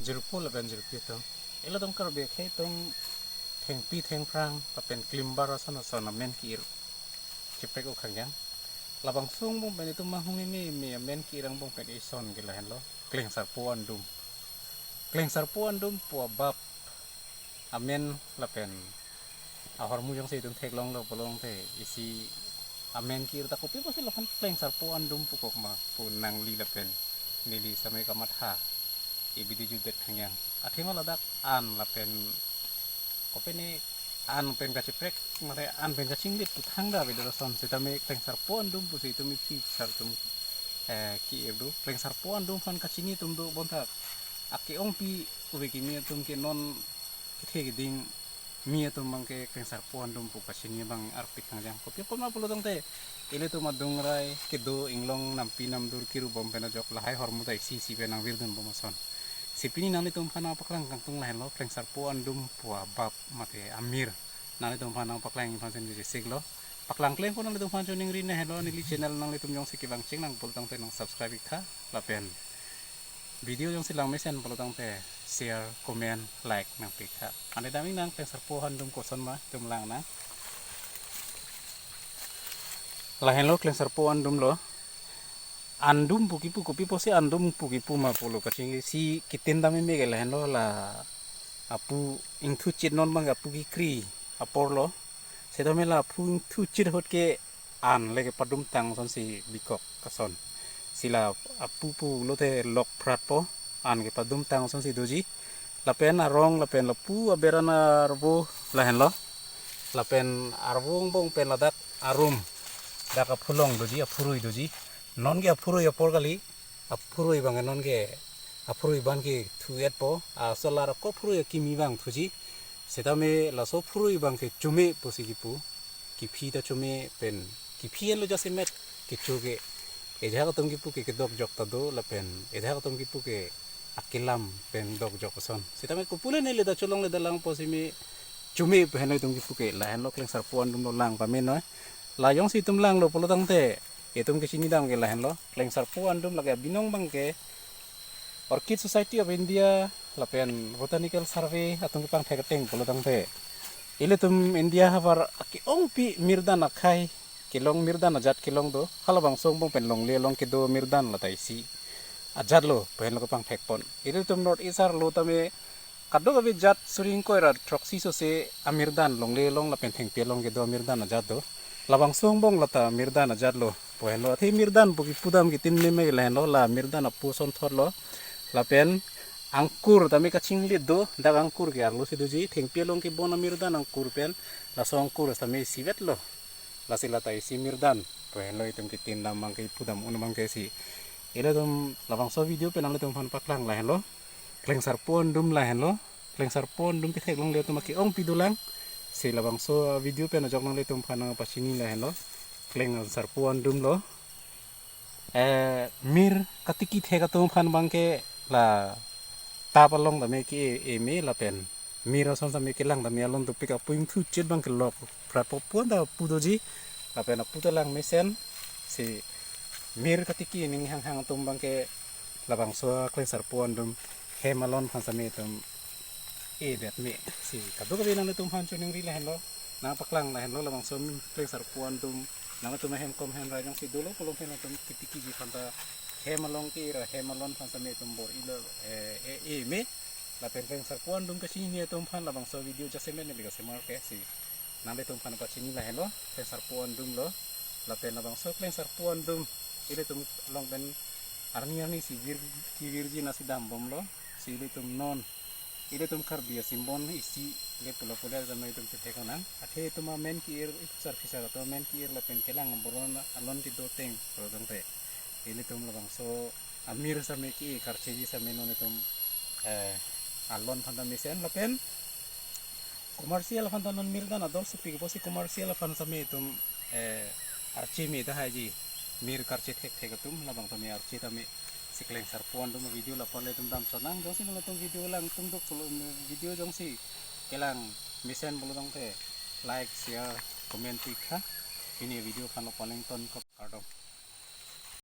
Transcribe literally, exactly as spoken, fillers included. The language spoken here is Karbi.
jirpo lapen jirpi atum. Ilitum Karbi akhei atum thengpi thengphrang lapen klimbar ason ason amen ki-ir chiprek-o khangjang. Labangso angbong pen itum mahung imi imi amen ki-ir angbong pen ison ke lahenlo, Klengsarpo Andum. Klengsarpo Andum pu abap amen lapen ahormu jongsi itum theklonglo pulo tangte, isi amen ki-ir ta kopi pusi lapen Klengsarpo Andum pukok ma pu nangli lapen neli sitame kamatha ibidi jutdet khangjang. Athema ladak an lapen kopine an pen kachiprek, mate an pen kachinglit pu thangta avedet ason, sitame Klengsarpo Andum pusi itum iphi sar atum, eh, ki-ir do. Klengsarpo Andum aphan kachini atum do bonta ake-ongpi ove kimi atum ke non kethe keding mi atum abangke Klengsarpo Andum pu kachini abang arpik khangjang. Kopi apot ma pulo tangte, ilitum adungrai kedo inglong nampi namdur kirubom pen ajok lahai ahormu ta isi isi pen nangvirdunbom ason. Si pini nanglitum aphan nangpaklang kangtung lahenlo, Klengsarpo Andum pu abap mate amir. Nanglitum aphan nangpaklang aphan si neli chesiklo. Paklang klem ko nanglitum aphan choningri lahenlo, neli channel nanglitum jongsi kevang cheng nang pulo tangte nang subscribe ik tha. Lapen video jongsi lang mesen pulo tangte share, comment, like nangpi ik tha. Ante damji nang Klengsarpo Andum koson ma itum lang nang. Lahenlo Klengsarpo Andum lo. Andum pu kipu, kopi pusi Andum pu kipu ma pulo kachingsi kitin dam imi ke lahenlo, la apu ingthu chit non abang apu kekri apor lo. Sitame la apu ingthu chit ahut ke an le kepadum tang asonsi bikok ason. Si la apu pulote lok phratpo, an kepadum tang asonsi doji. Lapen arong lapen lapu aber an arvo lahenlo. Lapen arvo angbong pen ladak arum, dak aphulong doji, aphurui doji. Non ke aphurui apor kali, aphurui abang non ke, aphurui abang ke thu-etpo, asolar ako phurui akimi abang thuji. Sitame laso phurui abang ke chome pusi kipu, kiphi ta chome pen, kiphi henlo jasemet kecho ke. Ajahak atum kipu ke kedokjok ta do, lapen ajahak atum kipu ke akelam pen dokjok ason. Sitame kopule neli ta cholongle ta lang pusi me chome pu henlo itum kipu ke, lahenlo Klengsarpo Andum lo lang pamenoi. La jongsi itum langlo pulo tangte, itum kachini dam ke lahenlo, Klengsarpo Andum lake abinong abang ke Orchid Society of India lapen Botanical Survey atum kepangthek ateng pulo tangte, ilitum India havar ake-ongpi mirdan akhei kelong, mirdan ajat kelong do, halabangso angbong pen longle along kedo mirdan lata isi ajat lo pu henlo kepangthekpon. Ilitum North East arlo tame kadokave jat suri ingkoi ra throksi sose amirdan longle along lapen thengpi along kedo amirdan ajat do. Labangso angbong lata mirdan ajat lo pu henlo. Athe mirdan pu kipu dam kitin meme lahenlo, la mirdan apu asonthot lo. Lapen angkur tame kachinglit do, dak angkur ke arlo si doji, thengpi along kebon amirdan angkur pen, laso angkur tame isivet lo. Lasi lata isi mirdan pu henlo itum kitin dam abang ke, ipu dam un abang ke si. Ilitum labangso video pen nanglitum aphan paklang lahenlo. Klengsarpo Andum lahenlo. Klengsarpo Andum ketheklongle atum ake-ongpi dolang. Si labangso video pen ajok nanglitum aphan nangpachini lahenlo, Klengsarpo Andum lo. Eh, mir katiki thek atum aphan abang ke la tap along tame ke-e me lapen mir ason tame kelang tame alon dopik, apu ingthu chit abang ke lok phratpo pu anta apu doji. Lapen apu ta lang mesen, si mir katiki ning hanghang atum abang ke labangso Klengsarpo Andum hem alon aphan tame itum edet me. Si kadokave nanglitum aphan choningri lahenlo, nangpaklang lahenlo, labangso Klengsarpo Andum nanglitum ahem kom hem ra jongsi dolo pulo tangte nangtum kitikiji aphan ta hem along ke ra hem alon aphan tame itum bor-ilo, eh, e-e me. Lapen Klengsarpo Andum kachini atum aphan labangso video jasemet neli kasemar ke si nanglitum aphan pachini lahenlo, Klengsarpo Andum lo. Lapen labangso Klengsarpo Andum ilitum along pen arni arni si vir, kevirji nasi dambomlo. Si ilitum non, ilitum Karbi asimbon isi le pulo pulo tame itum chethek nang. Athe itum amen ki-ir, itum sar phisar atum amen ki-ir lapen kelang aboron alon kedo ateng pulo tangte, ilitum labangso amir tame ke-e karcheji tame non itum, eh, alon aphan ta mesen lapen commercial aphan ta non mirdan ador sopik pusi commercial aphan tame itum, eh, arche me tahai ji, mir karche thekthek atum labang tame arche tame. Si Klengsarpo Andum video lapu le itum damchot nang, jongsi nangtum video langtum duk pulo, video jongsi kelang mesen pulo tangte like, share, comment pi ik tha. Pini video aphan lapu le ingtonkok, kardom.